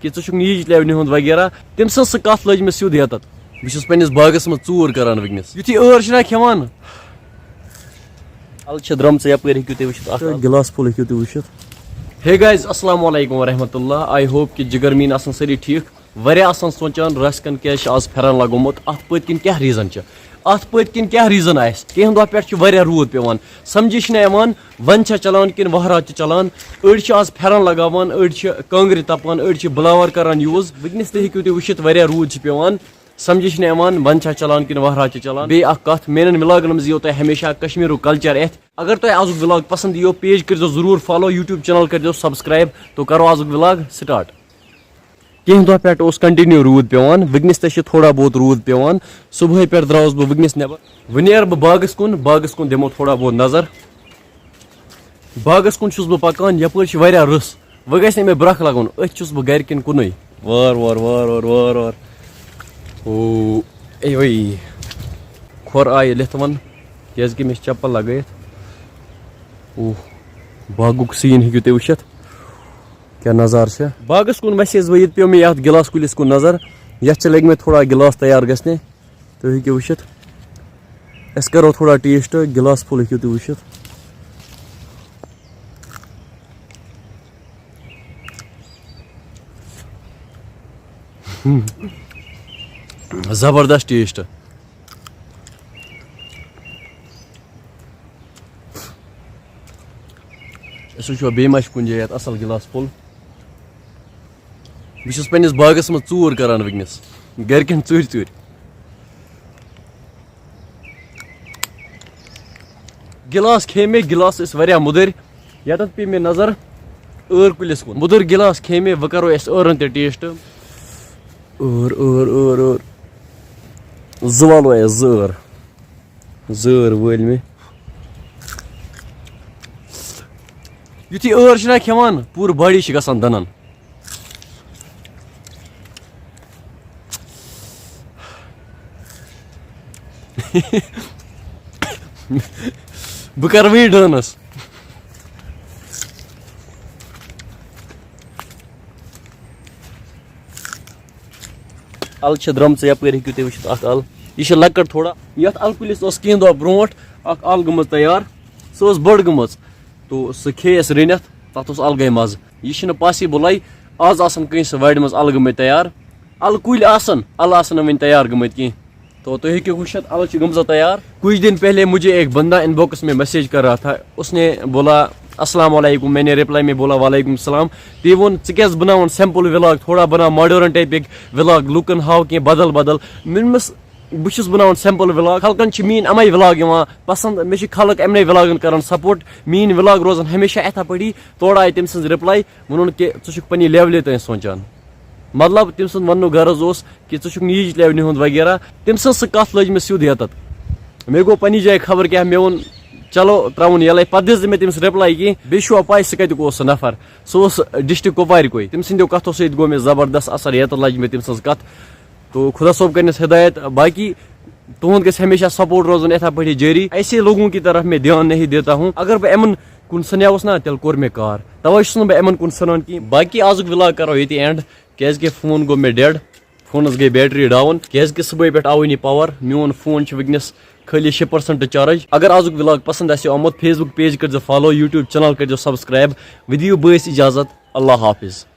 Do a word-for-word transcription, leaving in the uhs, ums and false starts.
کہِ ژٕ چھُکھ نہٕ ییٖتۍ لٮ۪ونہِ ہُنٛد وغیرہ۔ تٔمۍ سٕنٛز سۄ کَتھ لٔج مےٚ سیوٚد یَتَتھ۔ بہٕ چھُس پنٛنِس باغَس منٛز ژوٗر کَران وٕنۍکٮ۪س۔ یُتھُے ٲر چھِنہ کھٮ۪وان، اَلہٕ چھِ درٛامژٕ یَپٲرۍ، ہیٚکِو تُہۍ وٕچھِتھ اَکھ تہٕ اَلہٕ۔ گِلاس پھوٚل ہیٚکِو تُہۍ وٕچھِتھ۔ ہے گایز، السلام علیکم ورحمۃ اللہ۔ I hope کہِ جِگر میٖن آسَن سٲری ٹھیٖک۔ واریاہ آسَن سونٛچان رَژھ کَن کیٛازِ چھِ آز پھٮ۪رَن لَگومُت، اَتھ پٔتۍ کِنۍ کیٛاہ ریٖزَن چھِ؟ اَتھ پٔتۍ کِنۍ کیٛاہ ریٖزَن آسہِ؟ کینٛہَن دۄہ پٮ۪ٹھ چھُ واریاہ روٗد پٮ۪وان، سَمجھی چھِنہٕ یِوان وَنٛدٕ چھا چَلان کِنہٕ وَہرات چھِ چَلان۔ أڑۍ چھِ آز پھٮ۪رَن لَگاوان، أڑۍ چھِ کانٛگرِ تَپان، أڑۍ چھِ blower کَران use۔ وٕنۍکٮ۪نَس تہِ ہیٚکِو تُہۍ وٕچھِتھ واریاہ روٗد چھِ پٮ۪وان، سَمجھی چھِنہٕ یِوان وَنٛدٕ چھا چَلان کِنہٕ وَہرات چھِ چَلان۔ بیٚیہِ اَکھ کَتھ، میٛانٮ۪ن وِلاگَن منٛز یِیو تۄہہِ ہمیشہ کَشمیٖرُک culture اَتھِ۔ اگر تۄہہِ آزُک وِلاگ پَسنٛد یِیو، page کٔرۍزیو ضروٗر follow، YouTube channel کٔرۍزیو subscribe۔ تو کَرو آزُک وِلاگ start۔ کینٛہہ دۄہ پٮ۪ٹھ اوس continue روٗد پٮ۪وان، وٕنۍکٮ۪نَس تہِ چھِ تھوڑا بہت روٗد پٮ۪وان۔ صُبحٲے پٮ۪ٹھ درٛاوُس بہٕ وٕنۍکٮ۪نَس نٮ۪بر۔ وۄنۍ نیرٕ بہٕ باغَس کُن، باغَس کُن دِمو تھوڑا بہت نظر۔ باغَس کُن چھُس بہٕ پَکان، یَپٲرۍ چھِ واریاہ رٕژھ، وۄنۍ گژھِ نہٕ مےٚ برٛکھ لَگُن، أتھۍ چھُس بہٕ گَرِکٮ۪ن کُنُے۔ وار وار وار وار وار وار۔ او، اے وَے، کھۄر آیہِ لِتھ وَن، کیٛازِکہِ مےٚ چھِ چَپَل لَگٲیِتھ۔ اوہ، باغُک scene ہیٚکِو تُہۍ وٕچھِتھ، کیٛاہ نظارٕ چھِ۔ باغَس کُن وَسیس بہٕ، ییٚتہِ پیوٚو مےٚ یَتھ گِلاس کُلِس کُن نظر، یَتھ چھِ لٔگۍ مٕتۍ تھوڑا گِلاس تیار گژھنہِ۔ تُہۍ ہیٚکِو وٕچھِتھ، أسۍ کَرو تھوڑا taste، گِلاس پھوٚل ہیٚکِو تُہۍ وٕچھِتھ۔ زبردست taste۔ أسۍ وٕچھو بیٚیہِ ما چھِ کُنہِ جایہِ یَتھ اَصٕل گِلاس پھوٚل۔ بہٕ چھُس پنٛنِس باغَس منٛز ژوٗر کَران وٕنۍکٮ۪نَس، گَرِکٮ۪ن ژوٗرِ ژوٗرِ۔ گِلاس کھے مےٚ، گِلاس ٲسۍ واریاہ مُدٕرۍ۔ یَتَتھ پیٚیہِ مےٚ نظر ٲر کُلِس کُن۔ مُدٕر گِلاس کھے مےٚ، وۄنۍ کَرو أسۍ ٲرَن تہِ taste۔ ٲر، ٲر، ٲر، ٲر۔ زٕ والو اَسہِ زٕ ٲر۔ زٕ ٲر وٲلۍ مےٚ۔ یُتھُے ٲر چھِنہ کھٮ۪وان، پوٗرٕ body چھِ گژھان دَنَن۔ بہٕ کَرٕ وٕنی dance۔ اَلہٕ چھِ درٛامژٕ یَپٲرۍ، ہیٚکِو تُہۍ وٕچھِتھ اَکھ اَلہٕ۔ یہِ چھِ لۄکٕٹ تھوڑا۔ یَتھ اَلہٕ کُلِس ٲس کینٛہہ دۄہ برونٛٹھ اَکھ اَلہٕ گٔمٕژ تیار۔ سۄ ٲس بٔڑ گٔمٕژ۔ تو سُہ کھے اَسہِ رٔنِتھ، تَتھ اوس اَلگٕے مَزٕ۔ یہِ چھِنہٕ possible۔ آز آسَن کٲنٛسہِ وارِ منٛز اَلہٕ گٔمٕتۍ تیار۔ اَلہٕ کُلۍ آسَن، اَلہٕ آسَن نہٕ وٕنہِ تیار گٔمٕتۍ کینٛہہ۔ تو تُہۍ ہیٚکِو وٕچھِتھ، اَلہٕ چھِ گٔمژٕ تیار۔ کچھ دن پہلے مجھے ایک بندہ inbox میں message کر رہا تھا، اس نے بولا، "السلام علیکم"، میں نے reply میں بولا، "وعلیکم السلام"۔ تہِ ووٚن، "ژٕ کیٛازِ بناوان simple vlog، تھوڑا بناو modern type اکھ vlog، لُکن ہاو کینٛہہ بدل بدل۔" مےٚ دوٚپمَس، بہٕ چھُس بناوان simple vlog، خلقن چھِ میٲنۍ اَمے vlog یِوان پسنٛد، مےٚ چھِ خلق اَمنے vlogن کران support، میٲنۍ vlog روزن ہمیشہ یِتھے پٲٹھی۔ تورٕ آیہِ تٔمۍ سٕنٛز reply، ووٚنُن کہِ ژٕ چھُکھ پننہِ levelہِ تانۍ سونٛچان۔ مطلب، تٔمۍ سُنٛد وننُک غرض اوس کہِ ژٕ چھُکھ نہٕ ییٖتۍ levelہِ ہُنٛد وغیرہ۔ تٔمۍ سٕنٛز سۄ کتھ لٔج مےٚ سیوٚد یَتَتھ۔ مےٚ گوٚو پننہِ جایہِ خبر کیٛاہ، مےٚ ووٚن، "چلو، ترٛاوُن یَلَے۔" پتہٕ دِژ نہٕ مےٚ تٔمِس reply کینٛہہ۔ بیٚیہِ چھُوا پاے سُہ کَتیُک اوس سُہ نفر؟ سُہ اوس district کُپوارِ کُے۔ تٔمۍ سٕنٛدیو کتھو سۭتۍ گوٚو مےٚ زبردست اثر، یَتَتھ لجہِ مےٚ تٔمۍ سٕنٛز کتھ۔ تو خدا صٲب کٔرِنَس ہدایت۔ باقی تُہُنٛد گژھِ ہمیشہ support روزُن یِتھے پٲٹھۍ جٲری۔ ایسے لوگوں کی طرف میں دھیان نہیں دیتا ہوں۔ اگر بہٕ یِمن کُن سنیاوُس نا، تیٚلہِ کوٚر مےٚ کار۔ توے چھُس نہٕ بہٕ یِمن کُن سنان کینٛہہ۔ باقی آزُک vlog کرو ییٚتی end، کیازِ کہِ phone گوٚو مےٚ dead۔ فونس گٔے battery down، کیازِ کہِ صبحٲے پٮ۪ٹھ آوٕے نہٕ power۔ میون phone چھُ وٕنکیٚنس خٲلی شےٚ percent charge۔ اگر آزُک vlog پسند آسہِ آمُت، Facebook page کٔرزیو follow، YouTube channel کٔرزیو subscribe۔ ودِیو بٲیِس اجازت، اللہ حافظ۔